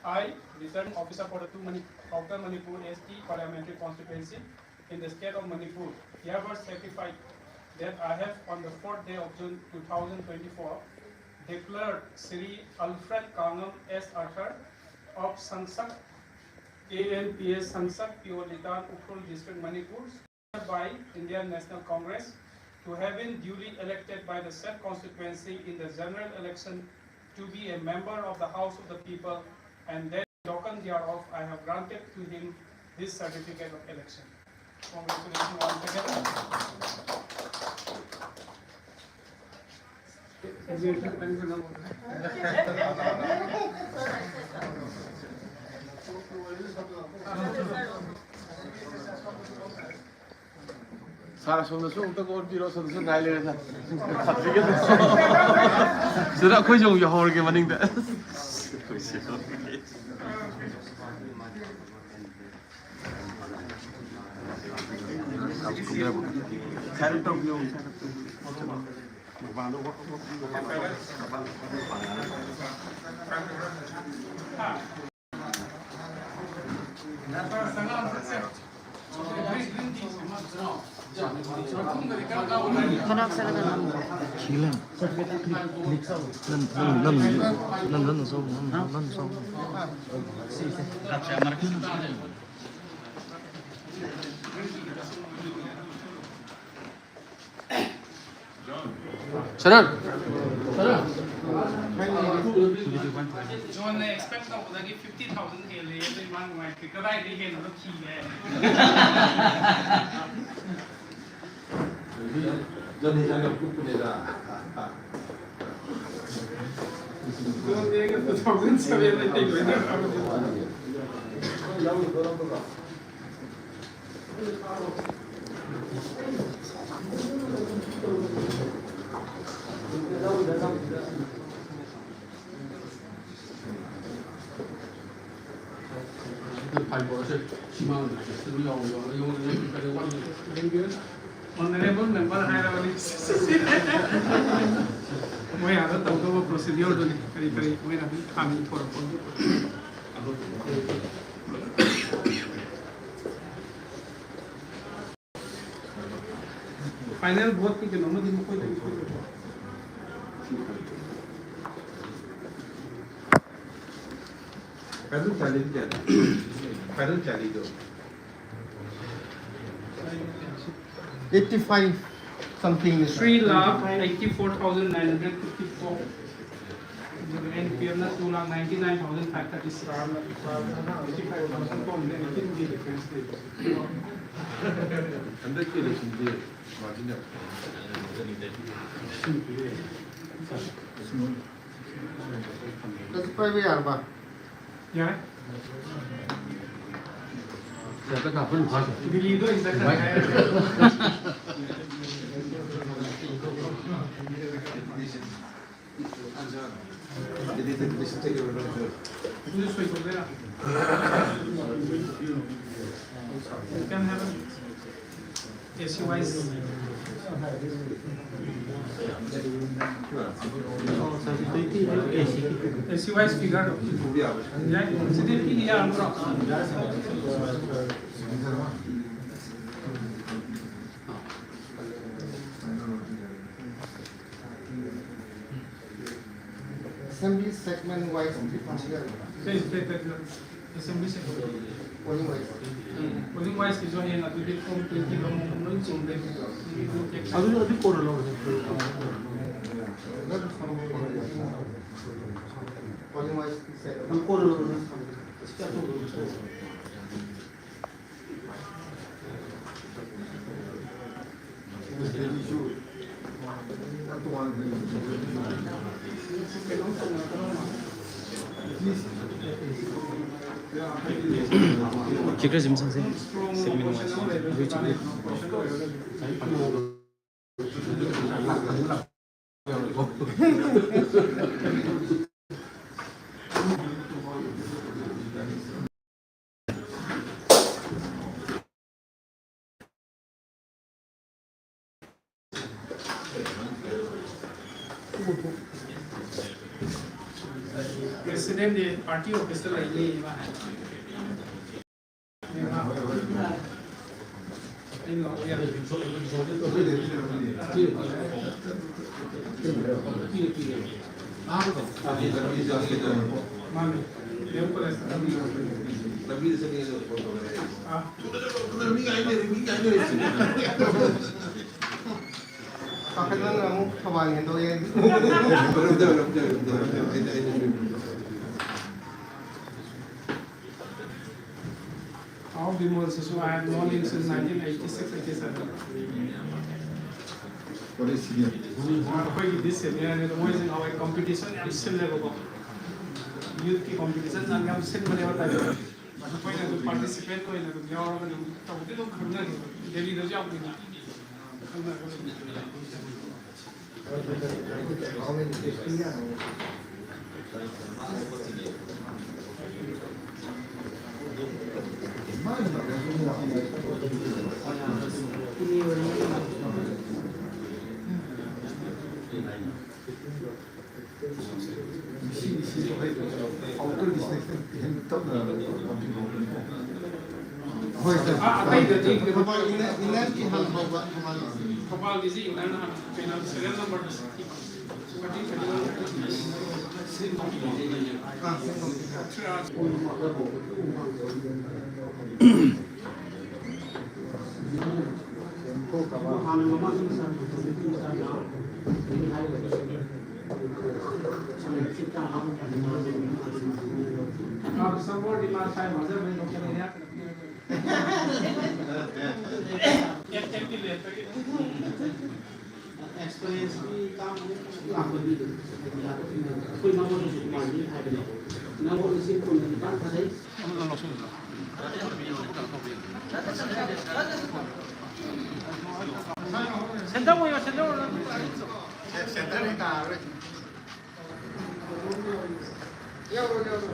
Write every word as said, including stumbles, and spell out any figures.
I, Returning Officer for the two Mani-, Outer Manipur S T Parliamentary Constituency in the state of Manipur, hereby certify that I have, on the fourth day of June two thousand twenty-four, declared Shri Alfred Kangam S Arthur of Sangsak, A N P S Sangsak, P O Litan, Ukhrul District, Manipur, by Indian National Congress to have been duly elected by the said constituency in the general election to be a member of the House of the People, and that in token thereof I have granted to him this certificate of election. Congratulations once again. Sir, ꯁꯣꯝꯗꯁꯨ ꯑꯝꯇ ꯀꯣꯟꯕꯤꯔꯣ, ꯁꯣꯝꯗꯁꯨ ꯉꯥꯏ ꯂꯩꯔꯦ, sir꯫ ꯁꯤꯗ ꯑꯩꯈꯣꯏꯁꯨ ꯑꯃꯨꯛ ꯌꯥꯎꯍꯧꯔꯒꯦ ꯃꯅꯤꯡꯗ꯫ ꯃꯅꯥꯛ ꯆꯠꯂꯒ ꯅꯝꯃꯨ꯫ ꯁꯤꯂꯪ꯫ ꯅꯪ, ꯅꯪ, ꯅꯪ, ꯅꯪ, ꯅꯪ ꯁꯣ, ꯅꯪ, ꯅꯪ ꯁꯣ꯫ Sharan. John-na expect ꯇꯧꯕꯗꯒꯤ fifty thousand ꯍꯦꯜꯂꯦ, ꯑꯗꯨ ꯏꯃꯥ ꯅꯨꯡꯉꯥꯏꯇꯦ, ꯀꯗꯥꯏꯗꯒꯤ ꯍꯦꯟꯅꯅꯣ ꯊꯤꯒꯦ꯫ John-ꯅ ꯏꯁꯥꯅ ꯀꯨꯞꯄꯅꯦꯗ꯫ John-ꯅ two thousand seven-ꯗꯒꯤ ꯂꯣꯏꯅ ꯈꯪꯉꯦ꯫ Honorable member ꯍꯥꯏꯔꯕꯅꯤ꯫ ꯃꯣꯏ ꯑꯥꯗ ꯇꯧꯗꯧꯕ procedure-ꯗꯨꯅꯤ꯫ ꯀꯔꯤ ꯀꯔꯤ ꯃꯣꯏꯅ ꯑꯗꯨꯝ ꯈꯥꯃꯤ ꯊꯣꯔꯛꯄ꯫ Final vote-ꯀꯤ ꯀꯩꯅꯣꯝꯃꯗꯤ ꯃꯈꯣꯏꯗꯒꯤ ꯄꯤꯔꯛꯑꯣ꯫ Final tally ꯀꯌꯥꯅꯣ? Final tallyꯗꯣ꯫ Eighty-five something. Three lakh eighty-four thousand nine hundred fifty-four. ꯑꯗꯨꯒ N P F-ꯅ two lakh ninety-nine thousand five thirty-six. Fifty-five thousand four hundred eighteen-ꯒꯤ difference ꯂꯩꯕ꯫ ꯍꯟꯗꯛꯀꯤ election-ꯗꯤ margin ꯌꯥꯝ ꯐꯩ꯫ ꯑꯗꯨ ꯄꯥꯏꯕ ꯌꯥꯔꯕ? ꯌꯥꯔꯦ꯫ ꯗꯤꯜꯂꯤꯗ ꯑꯣꯏꯅ ꯆꯠꯈ꯭ꯔꯦ꯫ Can have a A C wise. A C wise figure. Yeah, sida P D R bro. Assembly segment wise. Assembly segment. Polling wise. Polling wise ki jo hina tu form twenty lo mo lo chung de. Adu, adu kora lo. Polling wise ki se. Adu kora lo. Chikra jim sangse, segment wise. President li party office la leili ma. Pakai lang kamu, kawan yang doyan. How Bimol Sishu, I have known him since nineteen eighty-six eighty-seven. What is senior? ꯑꯩꯈꯣꯏꯒꯤꯗꯤ senior ꯅꯦ, ꯑꯗꯣ ꯃꯣꯏꯁꯦ ꯉꯍꯥꯟꯋꯥꯏ competition ꯌꯥꯝ ꯁꯤꯜꯂꯦꯕꯀꯣ꯫ Youth ꯀꯤ competition ꯌꯥꯝ ꯁꯤꯟꯕꯅꯦꯕ ꯇꯥꯏꯝꯗꯣ꯫ ꯑꯗꯣ ꯑꯩꯈꯣꯏꯅ ꯑꯗꯨꯝ participant ꯑꯣꯏꯅ ꯑꯗꯨꯝ ꯌꯥꯎꯔꯒ ꯑꯗꯨꯝ ꯇꯧꯕꯗꯤ ꯑꯗꯨꯝ ꯈꯪꯅꯈꯤ꯫ ꯗꯦꯜꯂꯤꯗꯁꯨ ꯌꯥꯝ ꯀꯨꯏꯅ ꯈꯪꯅꯔꯒ ꯂꯩ꯫ ꯍꯣꯏ, ꯁꯥꯔ꯫ ꯑꯥ, ꯑꯇꯩꯗꯗꯤ ꯊꯧꯕꯥꯜ inner, inner ꯀꯤ ꯍꯥꯟꯅ ꯍꯧꯕ, ꯊꯧꯕꯥꯜ꯫ ꯊꯧꯕꯥꯜꯒꯤꯁꯤ inner ꯅ ꯍꯥꯟꯅ, ꯀꯩꯅꯣ, serial number ꯗ ꯁꯤꯛꯁꯇꯤ꯫ Experience ꯀꯤ ꯀꯥꯡ ꯂꯥꯛꯄꯗꯤ ꯑꯩꯈꯣꯏ ꯅꯪꯉꯣꯟꯗꯁꯨ ꯃꯥꯟꯅꯤ ꯍꯥꯏꯕꯅꯦ꯫ ꯅꯪꯉꯣꯟꯗ ꯁꯤ ꯀꯣꯟꯅ ꯈꯤꯇꯪ ꯐꯖꯩ꯫ Center ꯑꯣꯏꯌꯣ, center ꯑꯣꯏꯌꯣ꯫ Center ꯗꯤ ꯇꯥꯔꯔꯣꯏ꯫ ꯌꯥꯎꯔꯣ, ꯌꯥꯎꯔꯣ꯫